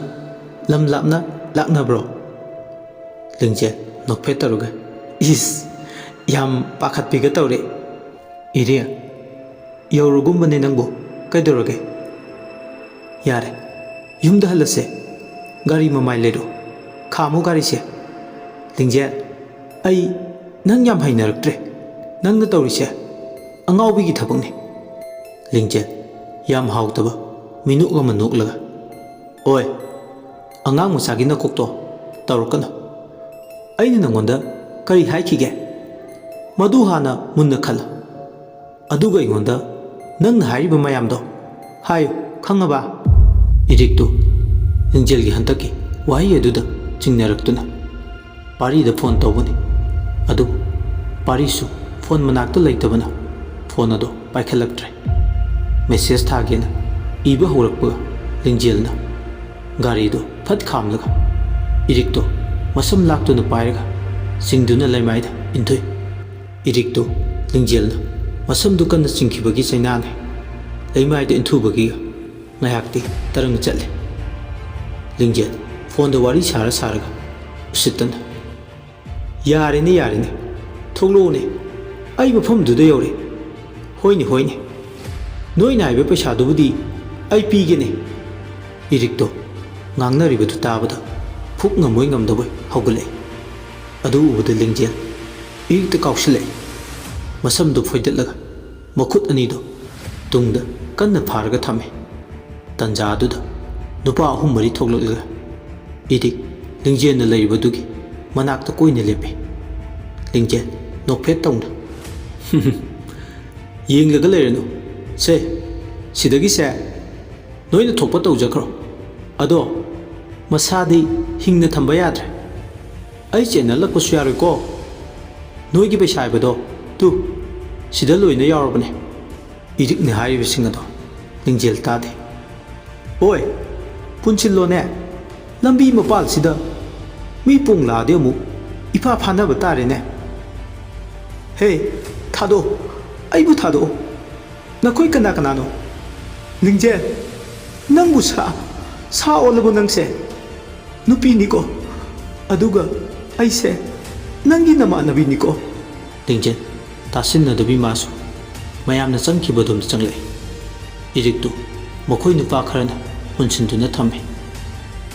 ꯂꯝ ꯂꯥꯞꯅ ꯂꯥꯛꯅꯕ꯭ꯔꯣ?" ꯂꯤꯡꯖꯦꯜ ꯅꯣꯛꯐꯦꯠ ꯇꯧꯔꯒ, "ꯏꯁ, ꯌꯥꯝ ꯄꯥꯈꯠꯄꯤꯒ ꯇꯧꯔꯦ꯫" "ꯏꯔꯤꯛ, ꯌꯧꯔꯒꯨꯝꯕꯅꯦ ꯅꯪꯕꯨ꯫ ꯀꯩꯗꯧꯔꯒꯦ? ꯌꯥꯔꯦ, ꯌꯨꯝꯗ ꯍꯜꯂꯁꯦ꯫ ꯒꯥꯔꯤ ꯃꯃꯥꯏ ꯂꯩꯔꯣ, ꯈꯥꯝꯃꯣ ꯒꯥꯔꯤꯁꯦ꯫" "ꯂꯤꯡꯖꯦꯜ, ꯑꯩ ꯅꯪ ꯌꯥꯝ ꯍꯩꯅꯔꯛꯇ꯭ꯔꯦ꯫ ꯅꯪꯅ ꯇꯧꯔꯤꯁꯦ ꯑꯉꯥꯎꯕꯤꯒꯤ ꯊꯕꯛꯅꯤ꯫" ꯂꯤꯡꯖꯦꯜ ꯌꯥꯝ ꯍꯥꯎꯇꯕ ꯃꯤꯅꯣꯛ ꯑꯃ ꯅꯣꯛꯂꯒ, "ꯑꯣꯏ, ꯑꯉꯥꯡ ꯃꯆꯥꯒꯤ ꯅꯀꯣꯛꯇꯣ ꯇꯧꯔꯛꯀꯅꯨ꯫ ꯑꯩꯅ ꯅꯪꯉꯣꯟꯗ ꯀꯔꯤ ꯍꯥꯏꯈꯤꯒꯦ? ꯃꯗꯨ ꯍꯥꯟꯅ ꯃꯨꯟꯅ ꯈꯜꯂꯨ꯫ ꯑꯗꯨꯒ ꯑꯩꯉꯣꯟꯗ ꯅꯪꯅ ꯍꯥꯏꯔꯤꯕ ꯃꯌꯥꯝꯗꯣ ꯍꯥꯏꯌꯨ, ꯈꯪꯉꯕ?" ꯏꯔꯤꯛꯇꯨ ꯂꯤꯡꯖꯦꯜꯒꯤ ꯍꯟꯗꯛꯀꯤ ꯋꯥꯍꯩ ꯑꯗꯨꯗ ꯆꯤꯡꯅꯔꯛꯇꯨꯅ ꯄꯥꯔꯤꯗ ꯐꯣꯟ ꯇꯧꯕꯅꯤ꯫ ꯑꯗꯨꯕꯨ ꯄꯥꯔꯤꯁꯨ ꯐꯣꯟ ꯃꯅꯥꯛꯇ ꯂꯩꯇꯕꯅ ꯐꯣꯟ ꯑꯗꯨ ꯄꯥꯏꯈꯠꯂꯛꯇ꯭ꯔꯦ꯫ ꯃꯦꯁꯦꯖ ꯊꯥꯒꯦꯅ ꯏꯕ ꯍꯧꯔꯛꯄꯒ ꯂꯤꯡꯖꯦꯜꯅ ꯒꯥꯔꯤꯗꯨ ꯐꯠ ꯈꯥꯝꯂꯒ ꯏꯔꯤꯛꯇꯣ ꯃꯁꯝ ꯂꯥꯛꯇꯨꯅ ꯄꯥꯏꯔꯒ ꯆꯤꯡꯗꯨꯅ ꯂꯩꯃꯥꯏꯗ ꯏꯟꯊꯨꯏ꯫ ꯏꯔꯤꯛꯇꯣ ꯂꯤꯡꯖꯦꯜꯅ ꯃꯁꯝꯗꯨ ꯀꯟꯅ ꯆꯤꯡꯈꯤꯕꯒꯤ ꯆꯩꯅꯥꯅꯤ꯫ ꯂꯩꯃꯥꯏꯗ ꯏꯟꯊꯨꯕꯒꯤ ꯉꯥꯏꯍꯥꯛꯇꯤ ꯇꯔꯪ ꯆꯠꯂꯦ꯫ ꯂꯤꯡꯖꯦꯜ ꯐꯣꯟꯗ ꯋꯥꯔꯤ ꯁꯥꯔ ꯁꯥꯔꯒ ꯎꯁꯤꯠꯇꯅ ꯌꯥꯔꯦꯅꯦ, ꯌꯥꯔꯦꯅꯦ, ꯊꯣꯛꯂꯛꯑꯣꯅꯦ, ꯑꯩ ꯃꯐꯝꯗꯨꯗ ꯌꯧꯔꯦ꯫ ꯍꯣꯏꯅꯦ, ꯍꯣꯏꯅꯦ, ꯅꯣꯏꯅ ꯍꯥꯏꯕ ꯄꯩꯁꯥꯗꯨꯕꯨꯗꯤ ꯑꯩ ꯄꯤꯒꯦꯅꯦ꯫ ꯏꯔꯤꯛꯇꯣ ꯉꯥꯡꯅꯔꯤꯕꯗꯨ ꯇꯥꯕꯗ ꯐꯨꯛ ꯉꯝꯃꯣꯏ ꯉꯝꯗꯕꯣꯏ ꯍꯧꯒꯠꯂꯛꯏ꯫ ꯑꯗꯨ ꯎꯕꯗ ꯂꯤꯡꯖꯦꯜ ꯏꯔꯤꯛꯇ ꯀꯥꯎꯁꯤꯜꯂꯛꯏ꯫ ꯃꯁꯝꯗꯨ ꯐꯣꯏꯗꯠꯂꯒ ꯃꯈꯨꯠ ꯑꯅꯤꯗꯨ ꯇꯨꯡꯗ ꯀꯟꯅ ꯐꯥꯔꯒ ꯊꯝꯃꯤ꯫ ꯇꯟꯖꯥꯗꯨꯗ ꯅꯨꯄꯥ ꯑꯍꯨꯝ ꯃꯔꯤ ꯊꯣꯛꯂꯛꯂꯒ ꯏꯔꯤꯛ ꯂꯤꯡꯖꯦꯜꯅ ꯂꯩꯔꯤꯕꯗꯨꯒꯤ ꯃꯅꯥꯛꯇ ꯀꯣꯏꯅ ꯂꯦꯞꯄꯤ꯫ ꯂꯤꯡꯖꯦꯜ ꯅꯣꯛꯐꯦꯠ ꯇꯧꯅ, "ꯌꯦꯡꯂꯒ ꯂꯩꯔꯅꯨ꯫ ꯁꯦ, ꯁꯤꯗꯒꯤꯁꯦ ꯅꯣꯏꯅ ꯊꯣꯛꯄ ꯇꯧꯖꯈ꯭ꯔꯣ꯫ ꯑꯗꯣ ꯃꯁꯥꯗꯤ ꯍꯤꯡꯅ ꯊꯝꯕ ꯌꯥꯗ꯭ꯔꯦ꯫ ꯑꯩ ꯆꯦꯟꯅꯜꯂꯛꯄꯁꯨ ꯌꯥꯔꯣꯏꯀꯣ꯫ ꯅꯣꯏꯒꯤ ꯄꯩꯁꯥ ꯍꯥꯏꯕꯗꯣ ꯇꯨ, ꯁꯤꯗ ꯂꯣꯏꯅ ꯌꯥꯎꯔꯕꯅꯦ꯫" ꯏꯔꯤꯛꯅ ꯍꯥꯏꯔꯤꯕꯁꯤꯡ ꯑꯗꯣ ꯂꯤꯡꯖꯦꯜ ꯇꯥꯗꯦ꯫ "ꯑꯣꯏ, ꯄꯨꯟꯁꯤꯜꯂꯣꯅꯦ꯫ ꯂꯝꯕꯤ ꯃꯄꯥꯜꯁꯤꯗ ꯃꯤ ꯄꯣꯡ ꯂꯥꯛꯑꯗꯤ ꯑꯃꯨꯛ ꯏꯐꯥ ꯐꯥꯅꯕ ꯇꯥꯔꯦꯅꯦ꯫ ꯍꯦ, ꯊꯥꯗꯣꯛꯑꯣ, ꯑꯩꯕꯨ ꯊꯥꯗꯣꯛꯑꯣ꯫ ꯅꯈꯣꯏ ꯀꯅꯥ ꯀꯅꯥꯅꯣ? ꯂꯤꯡꯖꯦꯜ, ꯅꯪꯕꯨ ꯁꯥ, ꯁꯥ ꯑꯣꯜꯂꯕꯣ ꯅꯪꯁꯦ? ꯅꯨꯄꯤꯅꯤꯀꯣ, ꯑꯗꯨꯒ ꯑꯩꯁꯦ ꯅꯪꯒꯤ ꯅꯃꯥꯟꯅꯕꯤꯅꯤꯀꯣ꯫" ꯂꯤꯡꯖꯦꯜ ꯇꯥꯁꯤꯟꯅꯗꯕꯤ ꯃꯥꯁꯨ ꯃꯌꯥꯝꯅ ꯆꯪꯈꯤꯕꯗꯣꯝꯗ ꯆꯪꯂꯛꯏ꯫ ꯏꯔꯤꯛꯇꯨ ꯃꯈꯣꯏ ꯅꯨꯄꯥ ꯈꯔꯅ ꯄꯨꯟꯁꯤꯟꯗꯨꯅ ꯊꯝꯃꯤ꯫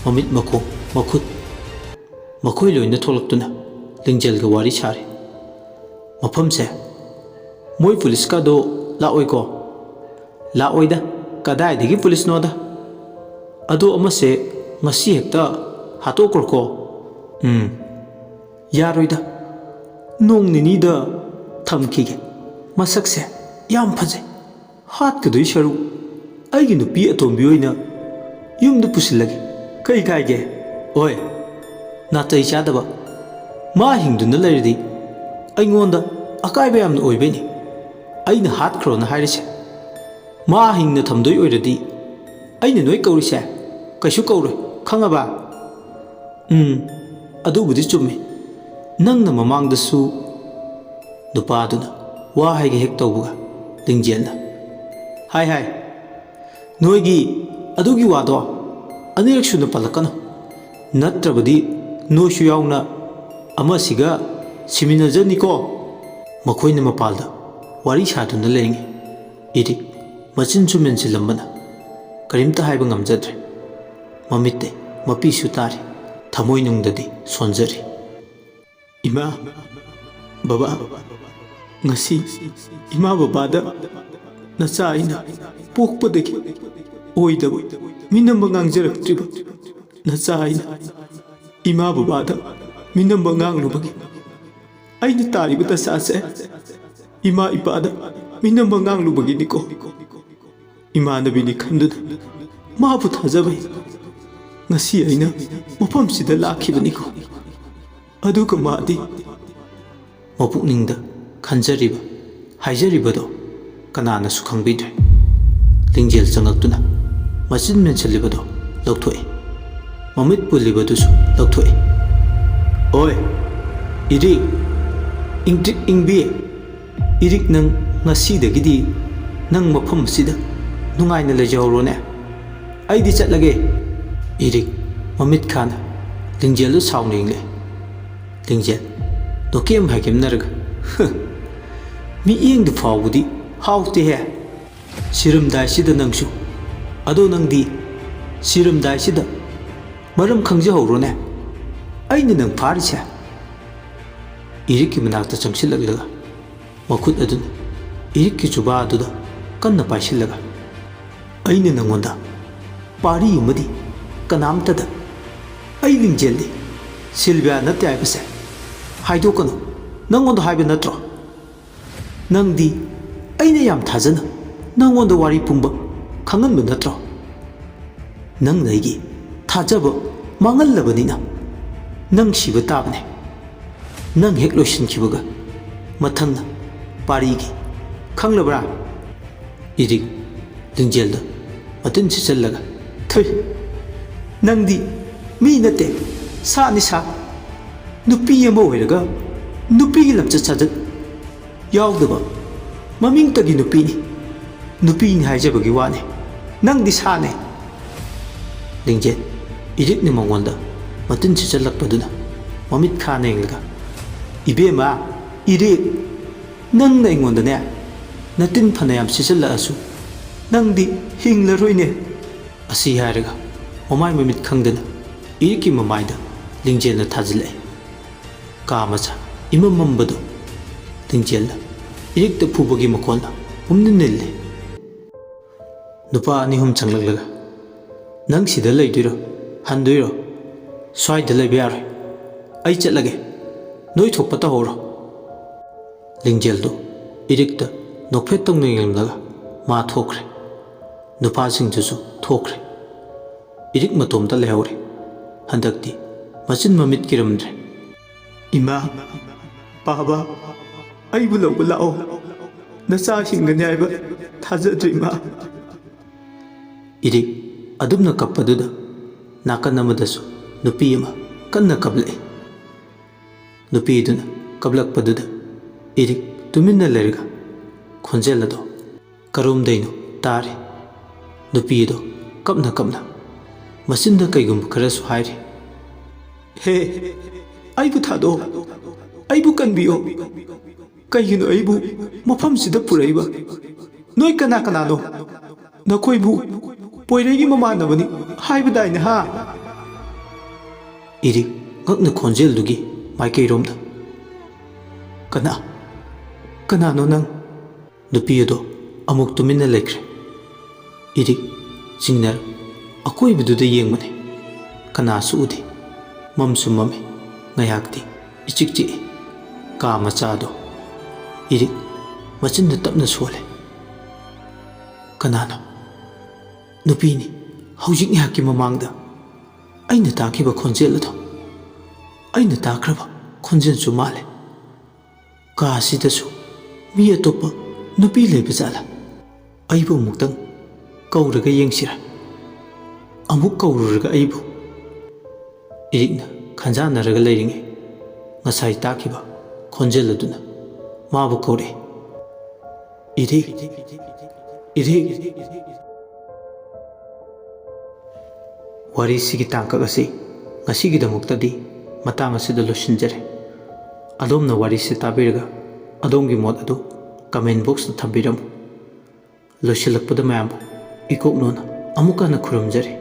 ꯃꯃꯤꯠ ꯃꯈꯣꯡ ꯃꯈꯨꯠ ꯃꯈꯣꯏ ꯂꯣꯏꯅ ꯊꯣꯛꯂꯛꯇꯨꯅ ꯂꯤꯡꯖꯦꯜꯒ ꯋꯥꯔꯤ ꯁꯥꯔꯤ꯫ ꯃꯐꯝꯁꯦ, ꯃꯣꯏ ꯄꯨꯂꯤꯁꯀꯗꯣ ꯂꯥꯛꯑꯣꯏꯀꯣ? ꯂꯥꯛꯑꯣꯏꯗ, ꯀꯗꯥꯏꯗꯒꯤ ꯄꯨꯂꯤꯁꯅꯣꯗ꯫ ꯑꯗꯣ ꯑꯃꯁꯦ ꯉꯁꯤ ꯍꯦꯛꯇ ꯍꯥꯠꯇꯣꯛꯈ꯭ꯔꯣꯀꯣ꯫ ꯎꯝ, ꯌꯥꯔꯣꯏꯗ, ꯅꯣꯡ ꯅꯤꯅꯤꯗ ꯊꯝꯈꯤꯒꯦ꯫ ꯃꯁꯛꯁꯦ ꯌꯥꯝ ꯐꯖꯩ꯫ ꯍꯥꯠꯀꯗꯣꯏ ꯁꯔꯨꯛ ꯑꯩꯒꯤ ꯅꯨꯄꯤ ꯑꯇꯣꯝꯕꯤ ꯑꯣꯏꯅ ꯌꯨꯝꯗ ꯄꯨꯁꯤꯜꯂꯒꯦ꯫ ꯀꯩ ꯀꯥꯏꯒꯦ? ꯑꯣꯏ, ꯅꯥꯇꯩ ꯆꯥꯗꯕ꯫ ꯃꯥ ꯍꯤꯡꯗꯨꯅ ꯂꯩꯔꯗꯤ ꯑꯩꯉꯣꯟꯗ ꯑꯀꯥꯏꯕ ꯌꯥꯝꯅ ꯑꯣꯏꯕꯩꯅꯤ ꯑꯩꯅ ꯍꯥꯠꯈ꯭ꯔꯣꯅ ꯍꯥꯏꯔꯤꯁꯦ꯫ ꯃꯥ ꯍꯤꯡꯅ ꯊꯝꯗꯣꯏ ꯑꯣꯏꯔꯗꯤ ꯑꯩꯅ ꯅꯣꯏ ꯀꯧꯔꯤꯁꯦ ꯀꯩꯁꯨ ꯀꯧꯔꯣꯏ, ꯈꯪꯉꯕ? ꯎꯝ, ꯑꯗꯨꯕꯨꯗꯤ ꯆꯨꯝꯃꯤ꯫ ꯅꯪꯅ ꯃꯃꯥꯡꯗꯁꯨ꯫ ꯅꯨꯄꯥꯗꯨꯅ ꯋꯥ ꯍꯥꯏꯒꯦ ꯍꯦꯛ ꯇꯧꯕꯒ ꯂꯤꯡꯖꯦꯜꯅ, "ꯍꯥꯏ, ꯍꯥꯏ, ꯅꯣꯏꯒꯤ ꯑꯗꯨꯒꯤ ꯋꯥꯗꯣ ꯑꯅꯤꯔꯛ ꯁꯨꯅ ꯄꯜꯂꯛꯀꯅꯨ, ꯅꯠꯇ꯭ꯔꯕꯗꯤ ꯅꯣꯏꯁꯨ ꯌꯥꯎꯅ "ꯑꯃꯁꯤꯒ ꯁꯤꯃꯤꯟꯅꯖꯅꯤꯀꯣ?" ꯃꯈꯣꯏꯅ ꯃꯄꯥꯜꯗ ꯋꯥꯔꯤ ꯁꯥꯗꯨꯅ ꯂꯩꯔꯤꯉꯩ, ꯏꯔꯤꯛ ꯃꯆꯤꯟꯁꯨ ꯃꯦꯟꯁꯤꯜꯂꯝꯕꯅ ꯀꯔꯤꯝꯇ ꯍꯥꯏꯕ ꯉꯝꯖꯗ꯭ꯔꯦ꯫ ꯃꯃꯤꯠꯇꯩ ꯃꯄꯤꯁꯨ ꯇꯥꯔꯤ, ꯊꯃꯣꯏꯅꯨꯡꯗꯗꯤ ꯁꯣꯟꯖꯔꯤ꯫ "ꯏꯃꯥ, ꯕꯕꯥ, ꯉꯁꯤ ꯏꯃꯥ ꯕꯕꯥꯗ ꯅꯆꯥ ꯑꯩꯅ ꯄꯣꯛꯄꯗꯒꯤ ꯑꯣꯏꯗꯕ ꯃꯤꯅꯝꯕ ꯉꯥꯡꯖꯔꯛꯇ꯭ꯔꯤꯕ ꯅꯆꯥ ꯑꯩꯅ ꯏꯃꯥ ꯕꯕꯥꯗ ꯃꯤꯅꯝꯕ ꯉꯥꯡꯂꯨꯕꯒꯤ ꯑꯩꯅ ꯇꯥꯔꯤꯕ ꯗꯁꯥꯁꯦ ꯏꯃꯥ ꯏꯄꯥꯗ ꯃꯤꯅꯝꯕ ꯉꯥꯡꯂꯨꯕꯒꯤꯅꯤꯀꯣ꯫ ꯏꯃꯥꯟꯅꯕꯤꯅꯤ ꯈꯟꯗꯨꯅ ꯃꯥꯕꯨ ꯊꯥꯖꯕ ꯉꯁꯤ ꯑꯩꯅ ꯃꯐꯝꯁꯤꯗ ꯂꯥꯛꯈꯤꯕꯅꯤꯀꯣ꯫ ꯑꯗꯨꯒ ꯃꯥꯗꯤ" ꯃꯄꯨꯛꯅꯤꯡꯗ ꯈꯟꯖꯔꯤꯕ, ꯍꯥꯏꯖꯔꯤꯕꯗꯣ ꯀꯅꯥꯅꯁꯨ ꯈꯪꯕꯤꯗ꯭ꯔꯦ꯫ ꯂꯤꯡꯖꯦꯜ ꯆꯪꯉꯛꯇꯨꯅ ꯃꯆꯤꯟ ꯃꯦꯟꯁꯤꯜꯂꯤꯕꯗꯣ ꯂꯧꯊꯣꯛꯏ꯫ ꯃꯃꯤꯠ ꯄꯨꯜꯂꯤꯕꯗꯨꯁꯨ ꯂꯧꯊꯣꯛꯏ꯫ "ꯑꯣꯏ, ꯏꯔꯤꯛ, ꯏꯪꯇ꯭ꯔꯤꯛ ꯏꯪꯕꯤ, ꯏꯔꯤꯛ, ꯅꯪ ꯉꯁꯤꯗꯒꯤꯗꯤ ꯅꯪ ꯃꯐꯝ ꯑꯁꯤꯗ ꯅꯨꯡꯉꯥꯏꯅ ꯂꯩꯖꯍꯧꯔꯣꯅꯦ꯫ ꯑꯩꯗꯤ ꯆꯠꯂꯒꯦ꯫" ꯏꯔꯤꯛ ꯃꯃꯤꯠ ꯈꯥꯅ ꯂꯤꯡꯖꯦꯜꯗꯨ ꯁꯥꯎꯅ ꯌꯦꯡꯂꯦ꯫ ꯂꯤꯡꯖꯦꯜ ꯅꯣꯀꯦꯝ ꯍꯥꯏꯒꯦꯝꯅꯔꯒ, "ꯍ, ꯃꯤꯠꯌꯦꯡꯗꯨ ꯐꯥꯎꯕꯗꯤ ꯍꯥꯎꯇꯦꯍꯦ꯫ ꯁꯤꯔꯝꯗꯥꯏꯁꯤꯗ ꯅꯪꯁꯨ꯫ ꯑꯗꯣ ꯅꯪꯗꯤ ꯁꯤꯔꯝꯗꯥꯏꯁꯤꯗ ꯃꯔꯝ ꯈꯪꯖꯍꯧꯔꯣꯅꯦ꯫ ꯑꯩꯅ ꯅꯪ ꯐꯥꯔꯤꯁꯦ꯫" ꯏꯔꯤꯛꯀꯤ ꯃꯅꯥꯛꯇ ꯆꯪꯁꯤꯜꯂꯛꯂꯒ ꯃꯈꯨꯠ ꯑꯗꯨꯅ ꯏꯔꯤꯛꯀꯤ ꯆꯨꯕꯥ ꯑꯗꯨꯗ ꯀꯟꯅ ꯄꯥꯏꯁꯤꯜꯂꯒ, "ꯑꯩꯅ ꯅꯪꯉꯣꯟꯗ ꯄꯥꯔꯤ ꯑꯃꯗꯤ ꯀꯅꯥꯝꯇꯗ ꯑꯩ ꯂꯤꯡꯖꯦꯜꯗꯤ ꯁꯤꯜꯚꯤꯌꯥ ꯅꯠꯇꯦ ꯍꯥꯏꯕꯁꯦ ꯍꯥꯏꯗꯣꯛꯀꯅꯨ ꯅꯪꯉꯣꯟꯗ ꯍꯥꯏꯕ ꯅꯠꯇ꯭ꯔꯣ? ꯅꯪꯗꯤ ꯑꯩꯅ ꯌꯥꯝ ꯊꯥꯖꯅ ꯅꯪꯉꯣꯟꯗ ꯋꯥꯔꯤ ꯄꯨꯝꯕ ꯈꯪꯍꯟꯕ ꯅꯠꯇ꯭ꯔꯣ? ꯅꯪꯅ ꯑꯩꯒꯤ ꯊꯥꯖꯕ ꯃꯥꯡꯍꯜꯂꯕꯅꯤꯅ ꯅꯪ ꯁꯤꯕ ꯇꯥꯕꯅꯦ꯫ ꯅꯪ ꯍꯦꯛ ꯂꯣꯏꯁꯤꯟꯈꯤꯕꯒ ꯃꯊꯪꯅ ꯄꯥꯔꯤꯒꯤ, ꯈꯪꯂꯕ꯭ꯔꯥ?" ꯏꯔꯤꯛ ꯂꯤꯡꯖꯦꯜꯗ ꯃꯇꯤꯟ ꯁꯤꯠꯆꯜꯂꯒ, "ꯊꯨꯏ, ꯅꯪꯗꯤ ꯃꯤ ꯅꯠꯇꯦ, ꯁꯥꯅꯤ ꯁꯥ꯫ ꯅꯨꯄꯤ ꯑꯃ ꯑꯣꯏꯔꯒ ꯅꯨꯄꯤꯒꯤ ꯂꯝꯆꯠ ꯁꯥꯖꯠ ꯌꯥꯎꯗꯕ ꯃꯃꯤꯡꯇꯒꯤ ꯅꯨꯄꯤꯅꯤ꯫ ꯅꯨꯄꯤꯅꯤ ꯍꯥꯏꯖꯕꯒꯤ ꯋꯥꯅꯤ꯫ ꯅꯪꯗꯤ ꯁꯥꯅꯦ꯫" ꯂꯤꯡꯖꯦꯜ ꯏꯔꯤꯛꯅ ꯃꯉꯣꯟꯗ ꯃꯇꯤꯟ ꯁꯤꯠꯆꯜꯂꯛꯄꯗꯨꯅ ꯃꯃꯤꯠ ꯈꯥꯅ ꯌꯦꯡꯂꯒ, "ꯏꯕꯦꯝꯃ, ꯏꯔꯤꯛ, ꯅꯪꯅ ꯑꯩꯉꯣꯟꯗꯅꯦ ꯅꯇꯤꯟ ꯐꯅꯌꯥꯝ ꯁꯤꯆꯜꯂꯛꯑꯁꯨ ꯅꯪꯗꯤ ꯍꯤꯡꯂꯔꯣꯏꯅꯦ" ꯑꯁꯤ ꯍꯥꯏꯔꯒ ꯃꯃꯥꯏ ꯃꯃꯤꯠ ꯈꯪꯗꯅ ꯏꯔꯤꯛꯀꯤ ꯃꯃꯥꯏꯗ ꯂꯤꯡꯖꯦꯜꯅ ꯊꯥꯖꯤꯜꯂꯛꯑꯦ꯫ ꯀꯥ ꯃꯆꯥ ꯏꯃꯝ ꯃꯝꯕꯗꯣ ꯂꯤꯡꯖꯦꯜꯅ ꯏꯔꯤꯛꯇ ꯐꯨꯕꯒꯤ ꯃꯈꯣꯜꯅ ꯄꯨꯝꯅꯤꯜ ꯅꯤꯜꯂꯦ꯫ ꯅꯨꯄꯥ ꯑꯅꯤ ꯑꯍꯨꯝ ꯆꯪꯂꯛꯂꯒ, "ꯅꯪ ꯁꯤꯗ ꯂꯩꯗꯣꯏꯔꯣ? ꯍꯟꯗꯣꯏꯔꯣ? ꯁ꯭ꯋꯥꯏꯗ ꯂꯩꯕ ꯌꯥꯔꯣꯏ꯫ ꯑꯩ ꯆꯠꯂꯒꯦ꯫ ꯅꯣꯏ ꯊꯣꯛꯄ ꯇꯧꯍꯧꯔꯣ"꯫ ꯂꯤꯡꯖꯦꯜꯗꯨ ꯏꯔꯤꯛꯇ ꯅꯣꯛꯐꯦꯠ ꯇꯧꯅ ꯌꯦꯡꯂꯒ ꯃꯥ ꯊꯣꯛꯈ꯭ꯔꯦ꯫ ꯅꯨꯄꯥꯁꯤꯡꯗꯨꯁꯨ ꯊꯣꯛꯈ꯭ꯔꯦ꯫ ꯏꯔꯤꯛ ꯃꯇꯣꯝꯇ ꯂꯩꯍꯧꯔꯦ꯫ ꯍꯟꯗꯛꯇꯤ ꯃꯆꯤꯟ ꯃꯃꯤꯠ ꯀꯤꯔꯝꯗ꯭ꯔꯦ꯫ "ꯏꯃꯥ, ꯄꯥꯕ, ꯑꯩꯕꯨ ꯂꯧꯕ ꯂꯥꯛꯑꯣ꯫ ꯅꯆꯥ ꯍꯤꯡꯒꯅꯤ ꯍꯥꯏꯕ ꯊꯥꯖꯗ꯭ꯔꯦ, ꯏꯃꯥ"꯫ ꯏꯔꯤꯛ ꯑꯗꯨꯝꯅ ꯀꯞꯄꯗꯨꯗ ꯅꯥꯀꯟ ꯑꯃꯗꯁꯨ ꯅꯨꯄꯤ ꯑꯃ ꯀꯟꯅ ꯀꯞꯂꯛꯏ꯫ ꯅꯨꯄꯤꯗꯨꯅ ꯀꯞꯂꯛꯄꯗꯨꯗ ꯏꯔꯤꯛ ꯇꯨꯃꯤꯟꯅ ꯂꯩꯔꯒ ꯈꯣꯟꯖꯦꯜ ꯑꯗꯣ ꯀꯔꯣꯝꯗꯩꯅꯣ ꯇꯥꯔꯦ꯫ ꯅꯨꯄꯤ ꯑꯗꯣ ꯀꯞꯅ ꯀꯞꯅ ꯃꯆꯤꯟꯗ ꯀꯩꯒꯨꯝꯕ ꯈꯔꯁꯨ ꯍꯥꯏꯔꯤ꯫ "ꯍꯦ, ꯑꯩꯕꯨ ꯊꯥꯗꯣꯛꯑꯣ, ꯑꯩꯕꯨ ꯀꯟꯕꯤꯌꯣ꯫ ꯀꯩꯒꯤꯅꯣ ꯑꯩꯕꯨ ꯃꯐꯝꯁꯤꯗ ꯄꯨꯔꯛꯏꯕ? ꯅꯣꯏ ꯀꯅꯥ ꯀꯅꯥꯅꯣ? ꯅꯈꯣꯏꯕꯨ ꯄꯣꯏꯔꯩꯒꯤ ꯃꯃꯥꯟꯅꯕꯅꯤ ꯍꯥꯏꯕꯗꯥꯏꯅꯦ, ꯍꯥ?" ꯏꯔꯤꯛ ꯉꯛꯅ ꯈꯣꯟꯖꯦꯜꯗꯨꯒꯤ ꯃꯥꯏꯀꯩꯔꯣꯝꯗ, "ꯀꯅꯥ, ꯀꯅꯥꯅꯣ ꯅꯪ?" ꯅꯨꯄꯤ ꯑꯗꯣ ꯑꯃꯨꯛ ꯇꯨꯃꯤꯟꯅ ꯂꯩꯈ꯭ꯔꯦ꯫ ꯏꯔꯤꯛ ꯆꯤꯡꯅꯔ ꯑꯀꯣꯏꯕꯗꯨꯗ ꯌꯦꯡꯕꯅꯤ꯫ ꯀꯅꯥꯁꯨ ꯎꯗꯦ꯫ ꯃꯝꯁꯨ ꯃꯝꯃꯤ꯫ ꯉꯥꯏꯍꯥꯛꯇꯤ ꯏꯆꯤꯛ ꯆꯤꯛꯏ꯫ ꯀꯥ ꯃꯆꯥꯗꯣ ꯏꯔꯤꯛ ꯃꯆꯤꯟꯗ ꯇꯞꯅ ꯁꯣꯜꯂꯦ꯫ "ꯀꯅꯥꯅꯣ?" "ꯅꯨꯄꯤꯅꯤ, ꯍꯧꯖꯤꯛ ꯉꯥꯏꯍꯥꯛꯀꯤ ꯃꯃꯥꯡꯗ ꯑꯩꯅ ꯇꯥꯈꯤꯕ ꯈꯣꯟꯖꯦꯜ ꯑꯗꯣ꯫ ꯑꯩꯅ ꯇꯥꯈ꯭ꯔꯕ ꯈꯣꯟꯖꯦꯜꯁꯨ ꯃꯥꯜꯂꯦ꯫ ꯀꯥ ꯑꯁꯤꯗꯁꯨ ꯃꯤ ꯑꯇꯣꯞꯄ ꯅꯨꯄꯤ ꯂꯩꯕ ꯖꯥꯠꯂꯥ? ꯑꯩꯕꯨ ꯑꯃꯨꯛꯇꯪ ꯀꯧꯔꯒ ꯌꯦꯡꯁꯤꯔꯥ? ꯑꯃꯨꯛ ꯀꯧꯔꯨꯔꯒ ꯑꯩꯕꯨ?" ꯏꯔꯤꯛꯅ ꯈꯟꯖꯥꯟꯅꯔꯒ ꯂꯩꯔꯤꯉꯩ, ꯉꯁꯥꯏ ꯇꯥꯈꯤꯕ ꯈꯣꯟꯖꯦꯜ ꯑꯗꯨꯅ ꯃꯥꯕꯨ ꯀꯧꯔꯛꯏ꯫ "ꯏꯔꯤꯛ, ꯏꯔꯤꯛ"꯫ ꯋꯥꯔꯤꯁꯤꯒꯤ ꯇꯥꯡꯀꯛ ꯑꯁꯤ ꯉꯁꯤꯒꯤꯗꯃꯛꯇꯗꯤ ꯃꯇꯥꯡ ꯑꯁꯤꯗ ꯂꯣꯏꯁꯤꯟꯖꯔꯦ꯫ ꯑꯗꯣꯝꯅ ꯋꯥꯔꯤꯁꯤ ꯇꯥꯕꯤꯔꯒ ꯑꯗꯣꯝꯒꯤ ꯃꯣꯠ ꯑꯗꯨ comment boxꯇ ꯊꯝꯕꯤꯔꯝꯃꯨ꯫ ꯂꯣꯏꯁꯤꯜꯂꯛꯄꯗ ꯃꯌꯥꯝꯕꯨ ꯏꯀꯣꯛꯅꯣꯅ ꯑꯃꯨꯛꯀ ꯍꯟꯅ ꯈꯨꯔꯨꯝꯖꯔꯤ꯫